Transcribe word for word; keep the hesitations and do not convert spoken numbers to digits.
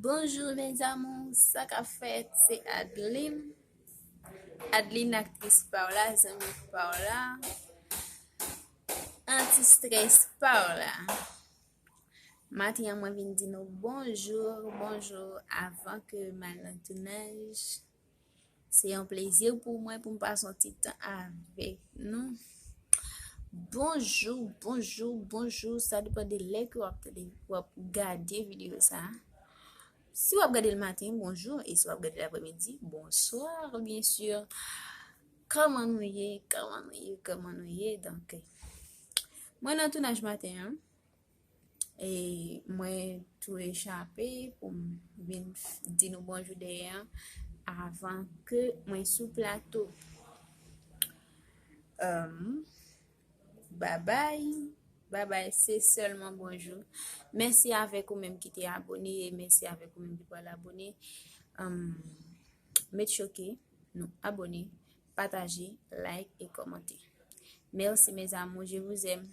Bonjou mes amours, sa k ap fèt? Se Adeline. Adeline, aktris pa w la, zanmi pa w la, anti-strès pa w la. Maten an, mwen vin di nou bonjou, bonjou avan ke m al nan tounaj. Se yon plezi pou mwen pou m pase yon ti tan avèk nou. Bonjou, bonjou, bonjou. Sa depann de lè ke w ap tande, w ap gade videyo sa. Si w ap gade l maten, bonjou. E si w ap gade l aprèmidi, bonsoir, bien sûr. Kòman nou ye? Kòman nou ye? Kòman nou ye? Donk, mwen nan tounaj maten an. E mwen tou rechape pou m vin di nou bonjou dèyè an avan ke mwen sou plato. Um, babay, babay, se sèlman bonjou. Mèsi avèk ou menm ki te abone e mèsi avèk ou menm ki pral abone. Um, met choke, nou abone, pataje, like e kòmante. Merci mes amours, je vous aime.